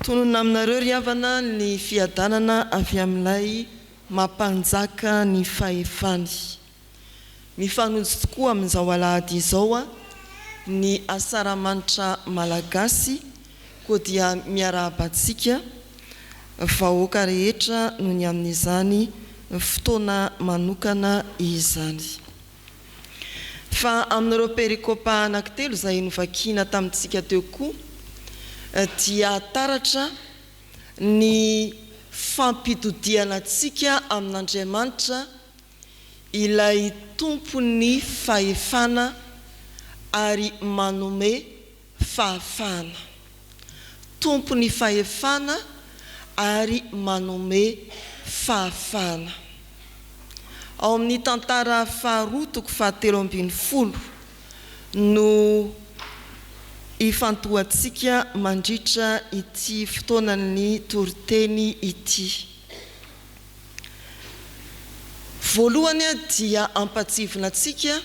Tononina aminareo ry havana ny fiadanana avy amin'ilay mampanjaka ny fahefany. Mifanojo tokoa amin'izao alahady izao ny Asaramanitra Malagasy koa dia miarahaba antsika vahoaka rehetra noho ny amin'izany fotoana manokana izany. Fa amin'ireo perikopa anankitelo izay novakiana tamintsika teo koa dia taratra ny fampitodihana antsika amin'Andriamanitra ilay Tompon'ny fahefana ary manome fahafahana. Tompon'ny fahefana ary manome fahafahana. Ao amin'ny Tantara faharoa toko fahatelo ambin'ny folo no ifantohantsika mandritra ity fotoanan'ny toriteny ity. Voalohany dia ampatsivina antsika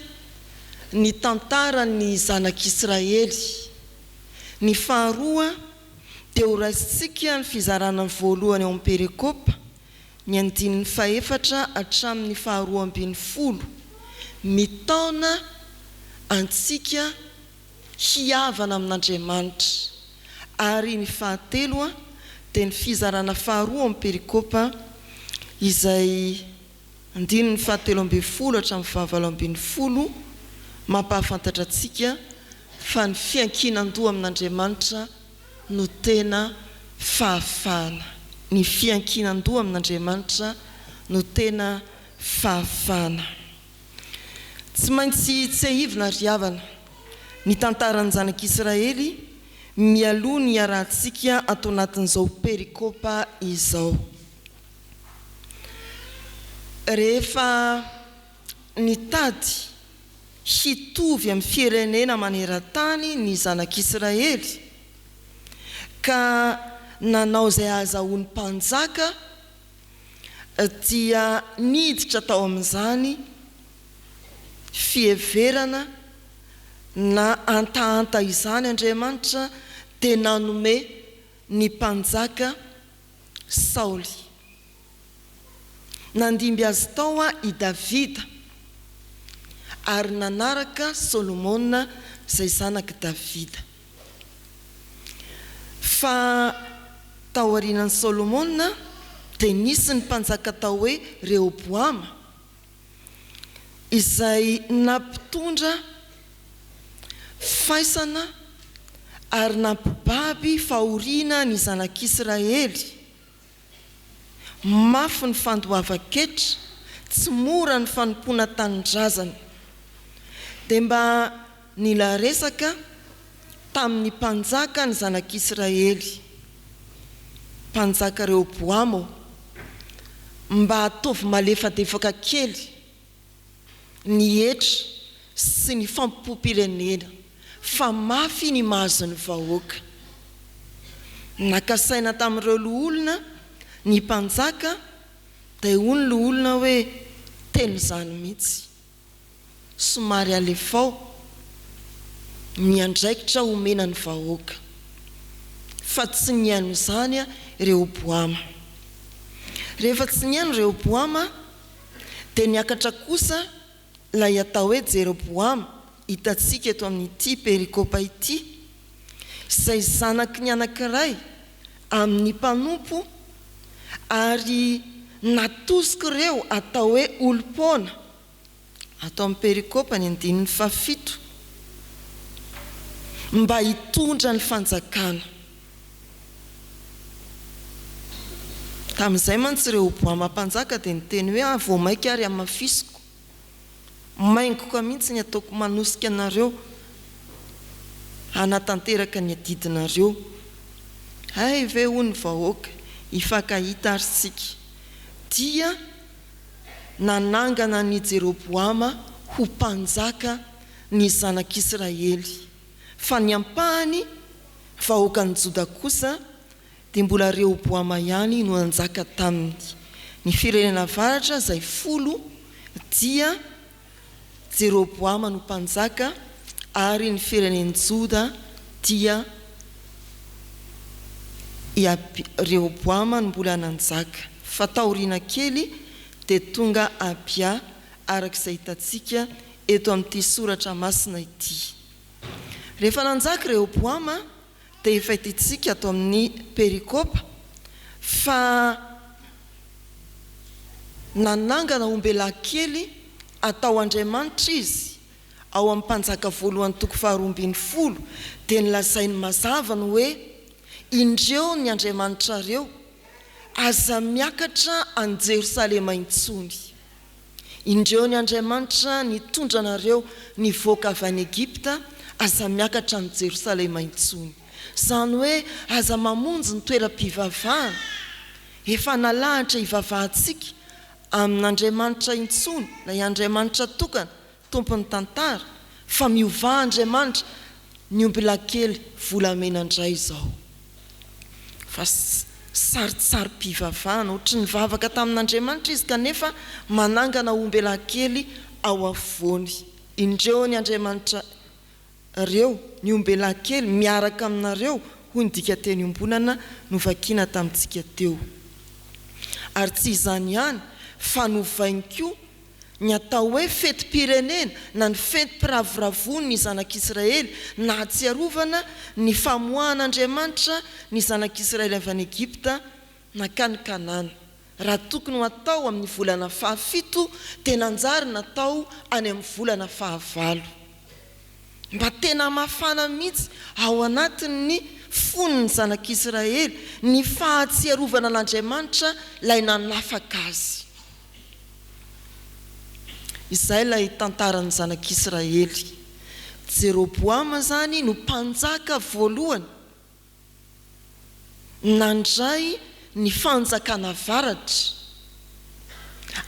ny tantaran'ny zanak'Israely. Ny faharoa dia ho raisintsika ny fizarana voalohany ao amin'ny perikopa, ny andininy fahefatra hatramin'ny faharoa ambin'ny folo, mitaona antsika hihavana amin'Andriamanitra. Ary ny fahatelo dia ny fizarana faharoa ao amin'ny perikopa izay andininy fahatelo ambin'ny folo hatramin'ny fahavalo ambin'ny folo mampahafantatra antsika fa ny fiankinan-doha amin'Andriamanitra no tena fahafahana. Ny fiankinan-doha amin'Andriamanitra no tena fahafahana. Tsy maintsy tsiahivina ry havana ny tantaran'ny zanak'Israely mialoha ny hiarahantsika ato anatin'izao perikopa izao. Rehefa nitady hitovy amin'ny firenena maneran-tany ny zanak'Israely ka nanao izay hahazahoany mpanjaka dia niditra tao amin'izany fiheverana na hantahanta izany Andriamanitra dia nanome ny mpanjaka Saoly. Nandimby azy tao i Davida ary nanaraka Solomona izay zanak'i Davida. Fa taorianan'i Solomona dia nisy ny mpanjaka atao hoe Rehoboama, izay nampitondra faisana ary nampibaby fahoriana ny zanak'Israely. Mafy ny fandoavan-ketra, tsy mora ny fanompoana tanindrazana. Dia mba nila resaka tamin'ny mpanjaka ny zanak'Israely, Mpanjaka Rehoboama ô, mba ataovy malefadefaka kely ny hetra sy ny fampom-pirenena fa mafy ny mahazo ny vahoaka. Naka saina tamin'ireo loholona ny mpanjaka dia hoy ny loholona hoe tena izany mihitsy. Somary alefao ny andraikitra omena ny vahoaka. Fa tsy nihaino izany Rehoboama. Rehefa tsy nihaino Rehoboama dia niakatra kosa ilay atao hoe Jeroboama hitantsika eto amin'ity perikopa ity, izay zanaky ny anankiray amin'ny mpanompo ary natosik'ireo atao hoe olom-poana, ato amin'ny perikopa ny andininy fahafito, mba hitondra ny fanjakana. Tamin'izay mantsy Rehoboama mpanjaka dia niteny hoe, Ah, vao mainka ary hamafisiko. Maingoka mihitsy ny ataoko manosika anareo hanatanteraka ny adidinareo. Hay ve hoy ny vahoaka, hifankahita ary isika. Dia nanangana an'i Jeroboama ho mpanjaka ny zanak'Israely, fa ny ampahany Vahoakan'i Joda kosa dia mbola Rehoboama ihany no nanjaka taminy. Ny firenena avaratra izay folo dia Jeroboama no mpanjaka ary ny firenen'i Joda dia I Abi, Rehoboama no mbola nanjaka, fa taoriana kely dia tonga Abia araka izay hitantsika eto amin'ity soratra masina ity. Rehefa nanjaka Rehoboama dia efa hitantsika ato amin'ny perikopa fa nanangana ombelahy kely atao andriamanitra izy ao amin'ny Mpanjaka voalohany toko faharoa ambin'ny folo dia nolazainy mazava ny hoe, Indreo ny andriamanitrareo, aza miakatra any Jerosalema intsony. Indreo ny Andriamanitra nitondra anareo nivoaka avy any Egypta, aza miakatra any Jerosalema intsony. Izany hoe aza mamonjy ny toeram-pivavahana efa nalahatra hivavahantsika amin'Andriamanitra intsony, ilay Andriamanitra tokana, Tompon'ny tantara, fa miovà Andriamanitra, ny ombilahikely volamena indray izao. Fa saritsarim-pivavahana, ohatry ny nivavaka tamin'Andriamanitra izy kanefa manangana ombelahikely ao afovoany. Indreo ny Andriamanitra reo, ny ombelahikely miaraka aminareo, hoy ny dikanteny iombonana novakiana tamintsika teo. Ary tsy izany ihany fa novainy koa ny atao hoe fetim-pirenena na ny fetim-piravoravoan'ny Zanak'Israely nahatsiarovana ny famoahan'Andriamanitra ny Zanak'Israely avy any Egypta nankany Kanana. Raha tokony ho atao amin'ny volana fahafito dia nanjary natao any amin'ny volana fahavalo. Mba tena mafana mihitsy ao anatin'ny fon'ny Zanak'Israely ny fahatsiarovana an'Andriamanitra ilay nanafaka azy. Izay ilay tantaran'ny zanak'Israely. Jeroboama izany no mpanjaka voalohany nandray ny fanjakana avaratra,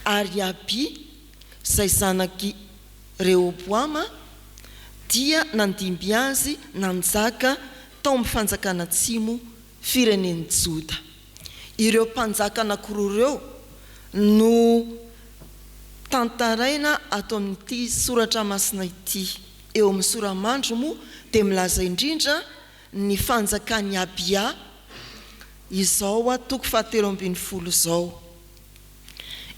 ary Abia izay zanak'i Rehoboama dia nandimby azy nanjaka tao amin'ny fanjakana atsimo firenen'i Joda. Ireo mpanjaka anankiroa ireo no tantaraina ato amin'ity soratra masina ity. Eo amin'ny sora-mandry moa dia milaza indrindra ny fanjakan'i Abia izao toko fahatelo ambin'ny folo izao.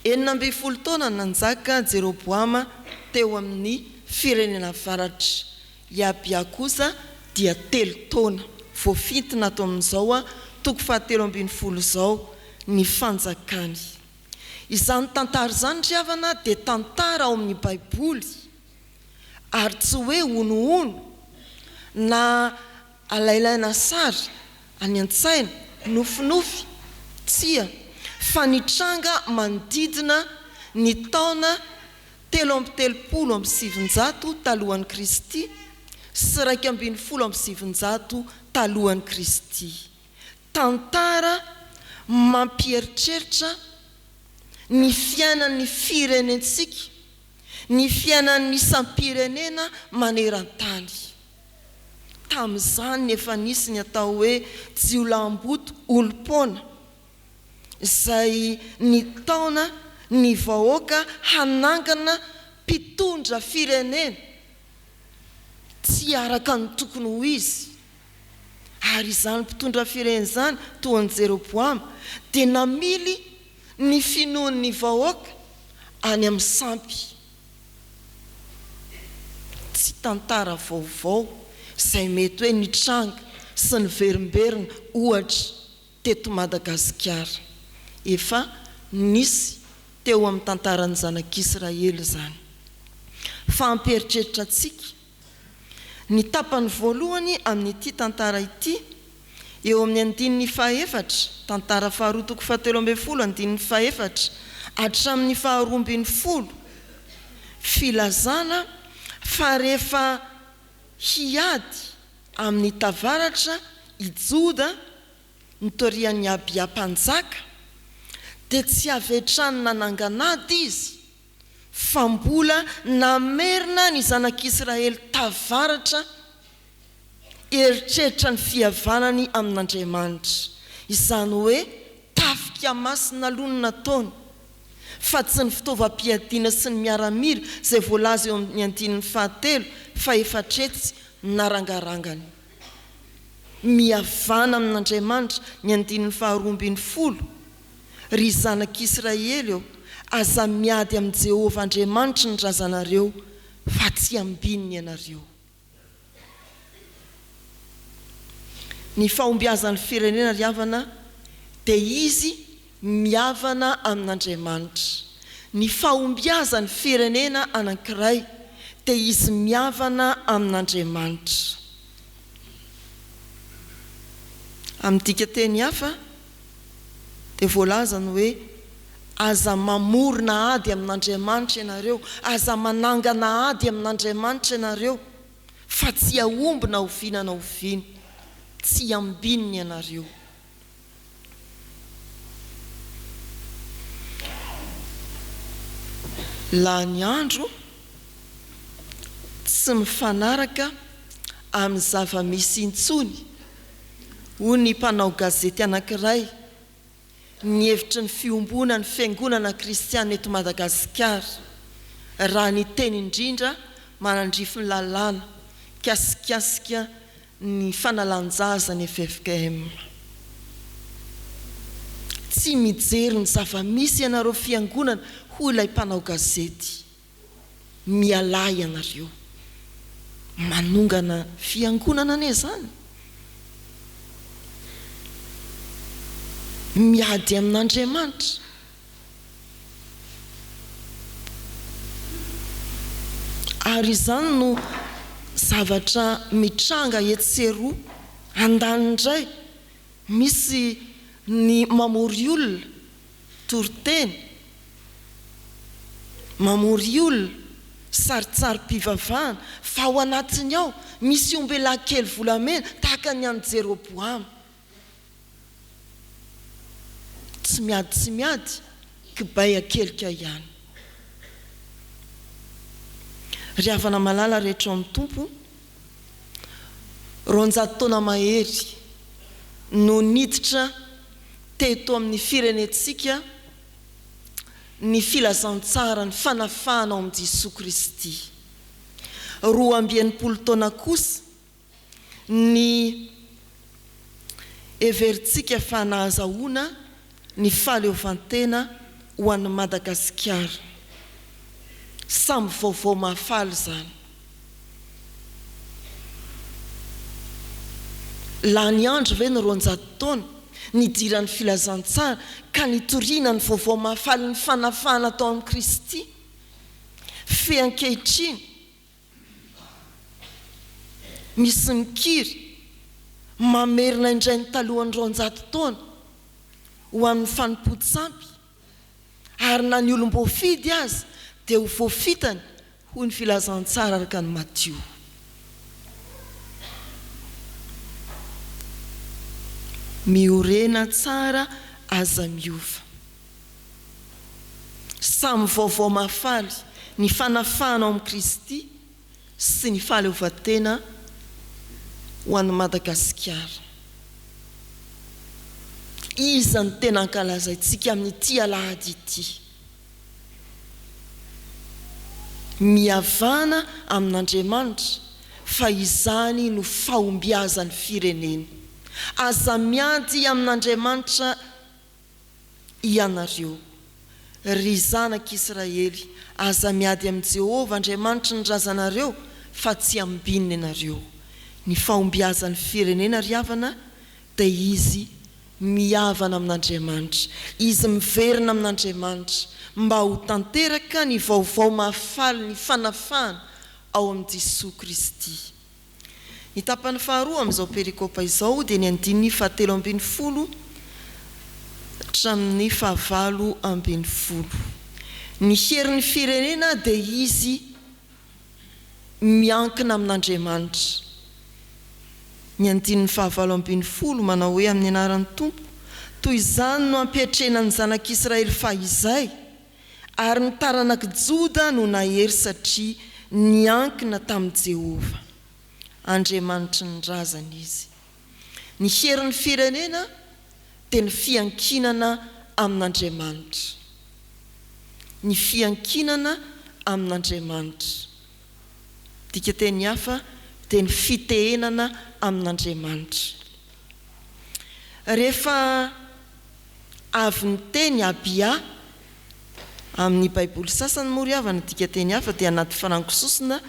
16 taona nanjaka Jeroboama teo amin'ny firenena avaratra. I Abia kosa dia telo taona. Voafintina ato amin'izao toko fahatelo ambin'ny folo izao ny fanjakany. Izany tantara izany ry havana dia tantara ao amin'ny Baiboly ary tsy hoe honohono na alailaina sary any an-tsaina, nofinofy, tsia, fa nitranga manodidina ny taona 933 talohan'i Kristy sy 911 talohan'i Kristy. Tantara mampieritreritra ny fiainan'ny firenentsika, ny fiainan'ny isam-pirenena maneran-tany. Tamin'izany efa nisy ny atao hoe jiolahimboto olom-poana izay nitaona ny vahoaka hanangana mpitondra firenena tsy araka ny tokony ho izy. Ary izany mpitondra firenena izany, toa an'i Jeroboama, dia namily ny finoan'ny vahoaka any amin'ny sampy. Tsy tantara vaovao izay mety hoe nitranga sy niverimberina, ohatra, teto Madagasikara. Efa nisy teo amin'ny tantaran'ny zanak'Israely izany. Fa hampieritreritra antsika ny tapany voalohany amin'ity tantara ity, eo amin'ny andininy fahaefatra, Tantara faharoa toko fahatelo ambin'ny folo andininy fahefatra hatramin'ny faharoa ambin'ny folo, filazana fa rehefa hiady amin'ny tavaratra i Joda notorian'i Abia mpanjaka, dia tsy avy hatrany nanangan'ady izy, fa mbola namerina ny zanak'Israely tavaratra eritreritra ny fihavanany amin'Andriamanitra, izany hoe tafika masina aloha no nataony, fa tsy ny fitaovam-piadiana sy ny miaramila izay voalaza eo amin'ny andininy fahatelo fahefatretsy narangarangany. Mihavàna amin'Andriamanitra, ny andininy faharoa ambinifolo, Ry zanak'Israely ô, aza miady amin'i Jehovah Andriamanitry ny razanareo, fa tsy ambininy ianareo. Ny fahombiazan'ny firenena ry havana dia izy mihavana amin'Andriamanitra. Ny fahombiazan'ny firenena anankiray dia izy mihavana amin'Andriamanitra. Amin'ny dikanteny hafa dia voalaza ny hoe aza mamorona ady amin'Andriamanitra ianareo, aza manangana ady amin'Andriamanitra ianareo, fa tsy hahomby na oviana na oviana, tsy hambinina ianareo. Lany andro tsy mifanaraka amin'ny zava-misy intsony, hoy ny mpanao gazety anankiray, ny hevitry ny fiombonan'ny fiangonana kristiana eto Madagasikara, raha ny teny indrindra manandrify ny lalàna mikasikasika ny fanalan-jaza ny ffkm. Tsy mijery ny zava-misy ianareo fiangonana hoy ilay mpanao gazety. Mialà ianareo. Manongana fiangonana anie izany. Miady amin'Andriamanitra. Ary izany no zavatra mitranga etsy sy eroa, andaniny indray misy ny mamory olona, toriteny, mamory olona, sarintsarim-pivavahana, fa ao anatiny ao misy ombelahy kely volamena tahaka ny an'i Jeroboama. Tsy miady tsy miady, kibay akelika ihany. Ry havana malala rehetra ao amin'ny Tompo, 200 taona mahery no niditra teto amin'ny firenentsika ny filazantsaran'ny fanafahana ao amin'i Jesoa Kristy. 62 taona kosa ny heverintsika fa nahazahoana ny fahaleovantena ho an'i Madagasikara. Samy vaovao mahafaly izany. Lany andro ve ny 200 taona nidiran'ny filazantsara ka nitoriana ny vaovao mahafalin'ny fanafahana tao amin'i Kristy? Fe ankehitriny, Misy mikiry mamerina indray ny talohan'ny 200 taona ho amin'ny fanompoan-tsampy, ary na ny olom-boafidy aza dia ho voafitany, hoy ny Filazantsara araka an'i Matio. Miorena tsara aza miova. Samy vaovao mahafaly ny fanafahana ao amin'i Kristy sy ny fahaleovantena ho an'i Madagasikara. Iza no tena ankalazaintsika amin'ity alahady ity? Mihavana amin'Andriamanitra fa izany no fahombiazan'ny firenena. Aza miady amin'Andriamanitra Ianareo, ry zanak' Israely, aza miady amin'i Jehovah Andriamanitry ny razanareo, fa tsy hambinina ianareo. Ny fahombiazan'ny firenena, ry havana, dia izy mihavana amin'Andriamanitra, izy miverina amin'Andriamanitra, mba ho tanteraka ny vaovao mahafaly ny fanafahana ao amin'i Jesoa Kristy. Ny tapany faharoa amin'izao perikopa izao dia ny andininy fahatelo ambinifolo hatramin'ny fahavalo ambinifolo. Ny herin'ny firenena dia izy miankina amin'Andriamanitra. Ny andininy fahavalo ambinifolo manao hoe amin'ny anaran'ny Tompo, toy izany no hampiatrena ny zanak'Israely fahizay, ary ny taranak'i Joda no nahery satria niankina tamin'i Jehovah, Andriamanitry ny razany izy. Ny herin'ny firenena dia ny fiankinana amin'Andriamanitra. Ny fiankinana amin'Andriamanitra. Dikateny hafa dia ny fitehenana amin'Andriamanitra. Rehefa avy niteny Abia, amin'ny Baiboly sasany moa ry havana dikanteny hafa dia anaty farango sosona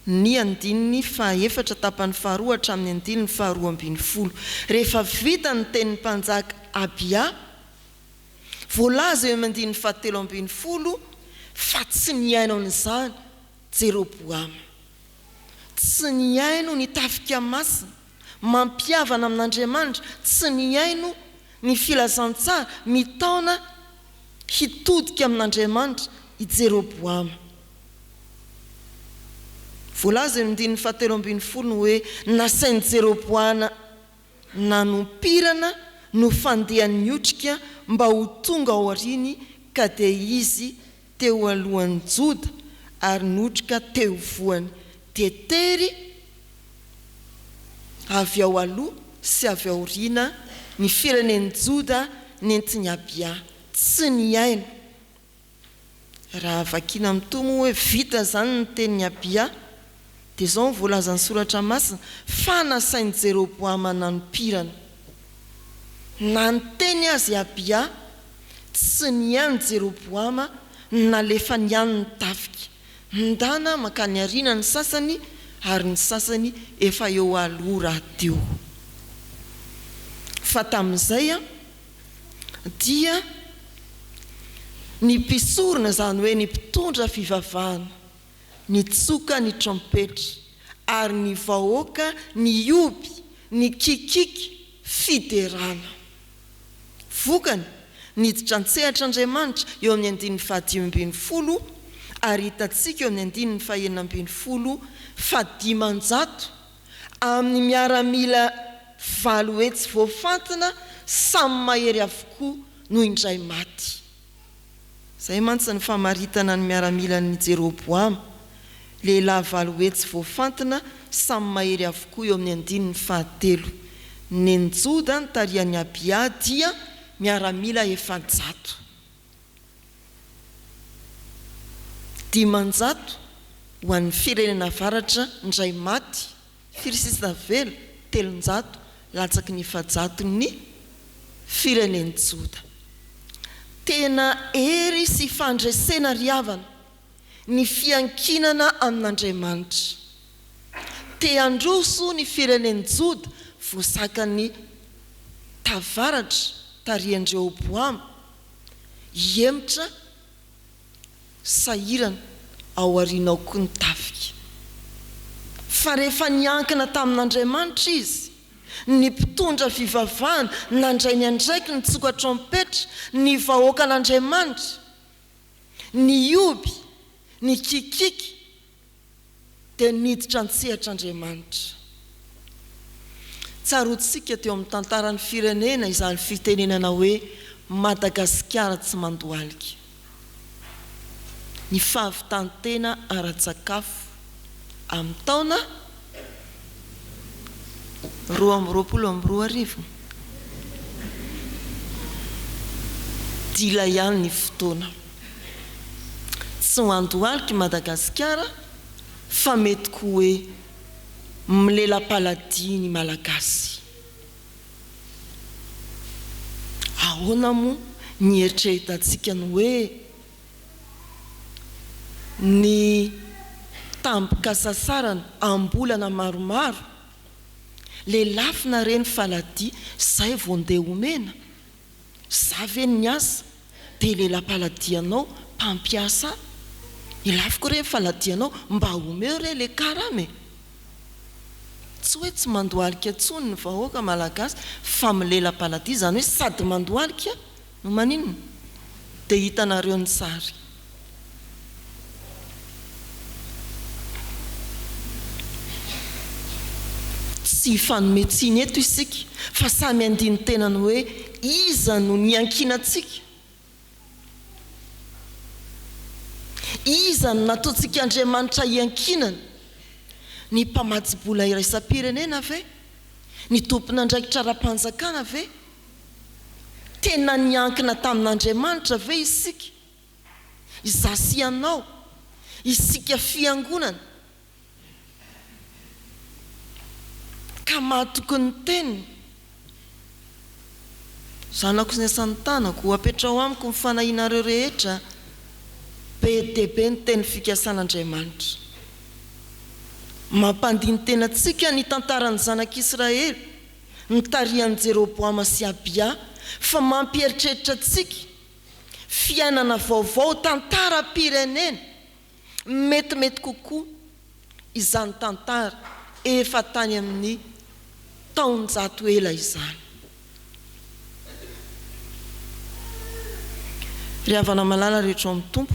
ny andininy fahaefatra tapany faharoa hatramin'ny andininy faharoa ambinifolo. Rehefa vita ny tenin'ny mpanjaka Abia, voalaza eo amin'ny andininy fahatelo ambinifolo fa tsy nihaino an'izany Jeroboama. Tsy nihaino ny tafika masina, mampihavana amin'Andriamanitra, tsy nihaino ny filazantsara mitaona hitodika amin'Andriamanitra i Jeroboama. Voalaza eo amin'ny andininy fahatelo ambinifolo ny hoe nasain'i Jeroboana nanompirana no fandehan'ny otrika mba ho tonga ao aoriany ka dia izy teo alohan'i Joda ary notrika teo voany dia tery avy ao aloha sy avy aoriana ny firenen'i Joda nentin'i Abia tsy nihaino. Raha vakiana mitohy moa hoe vita izany ny tenin'i Abia dia izao no voalazan'ny Soratra Masina, fa nasain'i Jeroboama nanompirana. Na niteny aza i Abia, tsy nihaino Jeroboama, nalefany ihany ny tafika. Ndana mankany aoriana ny sasany ary ny sasany efa eo aloha rahateo. Fa tamin'izay dia ny mpisorona, izany hoe ny mpitondra fivavahana, nitsoka ny trompetra, ary ny vahoaka nihoby nikikiky fiderana. Vokany, niditra an-tsehatra Andriamanitra eo amin'ny andininy fahadimy ambinifolo ary hitantsika eo amin'ny andininy fahenina ambinifolo fa 500 amin'ny miaramila 800 voafantina samy mahery avokoa no indray maty. Izay mantsy ny famaritana ny miaramilan'i Jeroboama, lehilahy 800 voafantina, samy mahery avokoa eo amin'ny andininy fahatelo. Nen'i Joda nitarihan'i Abia dia miaramila 400. 500 ho an'ny firenena avaratra indray maty. Firy sisa tavela? 300 latsaky ny efajaton'ny firenen'i Joda. Tena hery sy fandresena ry havana ny fiankinana amin'Andriamanitra. Te handroso ny firenen'i Joda voasakan'ny tavaratra tarihan-dRehoboama hihemotra Sahirana ao aoriana ao koa ny tafika. Fa rehefa niankina tamin'Andriamanitra izy, ny mpitondra fivavahana nandray ny andraikiny nitsoka trompetra, ny vahoakan'Andriamanitra nihoby, nikikiky, dia niditra an-tsehatra Andriamanitra. Tsaroantsika teo amin'ny tantaran'ny firenena izany fitenenana hoe Madagasikara tsy mandohalika. Ny fahavitan-tena ara-tsakafo amin'ny taona 2022. Dila ihany ny fotoana. Tsy ho andohalika i Madagasikara fa mety koa hoe milela-paladia ny Malagasy. Ahoana moa ny eritreretantsika ny hoe ny tambin-kasasarana am-bolana maromaro, lelafina re ny faladia zay vao ndeha omena? Za ve ny niasa dia le lapaladianao mpampiasa ahy? Ilafiko re ny faladianao mba omeo re le karama e! Tsy hoe tsy mandohalika intsony ny vahoaka malagasy fa milela-paladia izany hoe sady mandohalika no maninona? Dia hitanareo ny sary. Tsy hifanome tsiny eto isika fa samy handini-tena ny hoe iza no niankinantsika? Iza no nataontsika Andriamanitra hiankinana? Ny mpamatsy vola iraisam-pirenena ve? Ny tompon'andraikitra ara-panjakana ve? Tena niankina tamin'Andriamanitra ve isika? Izaho sy ianao, isika fiangonana, ka mahatoky ny teniny. Zanako sy ny asan'ny tanako, apetraho amiko ny fanahianareo rehetra. Be dia be ny teny fikasan'Andriamanitra. Mampandini-tena antsika ny tantaran'ny zanak'Israely notarihan'i Jeroboama sy Abia fa mampieritreritra antsika fiainana vaovao, tantaram-pirenena metimety kokoa izany tantara efa tany amin'ny taonjato ela izany. Ry havana malala rehetra ao amin'ny Tompo,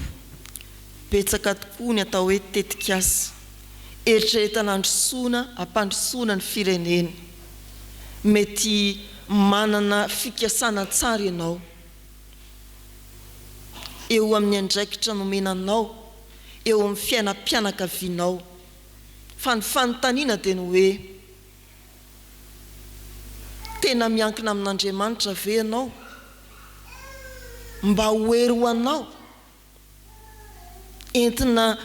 betsaka tokoa ny atao hoe tetikasa eritreretana handrosoana, hampandrosoana ny firenena. Mety manana fikasana tsara ianao eo amin'ny andraikitra nomena anao eo amin'ny fiainam-pianakavianao. Fa ny fanontaniana dia ny hoe, Tena miankina amin'Andriamanitra ve ianao mba ho hery ho anao entina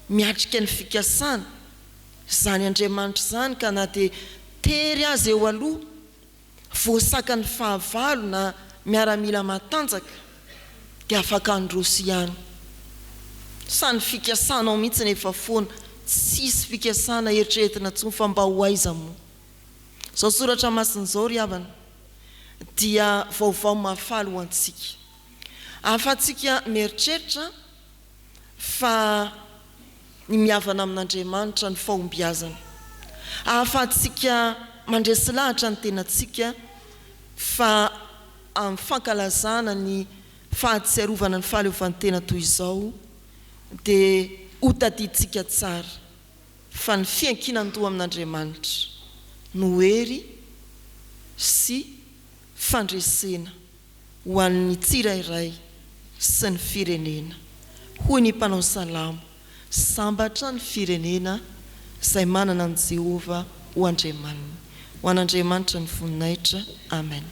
miatrika ny fikasana? Izany Andriamanitra izany ka na dia tery aza eo aloha, voasakan'ny fahavalo na miaramila matanjaka dia afaka handroso ihany. Sa ny fikasanao mihitsy no efa foana, tsisy fikasana eritreretina intsony fa mba ho aiza moa? Izao soratra masina izao ry havana dia vaovao mahafaly ho antsika. Ahafahantsika mieritreritra fa ny mihavana amin'Andriamanitra ny fahombiazana. Ahafahantsika mandresy lahatra ny tenantsika fa amin'ny fankalazana ny fahatsiarovana ny fahaleovantena toy izao dia ho tadidintsika tsara fa ny fiankinan-doha amin'Andriamanitra no hery sy fandresena ho an'ny tsirairay sy ny firenena. Hoy ny mpanao salamo, Sambatra ny firenena izay manana an'i Jehovah ho Andriamaniny. Ho an'Andriamanitra ny voninahitra. Amen.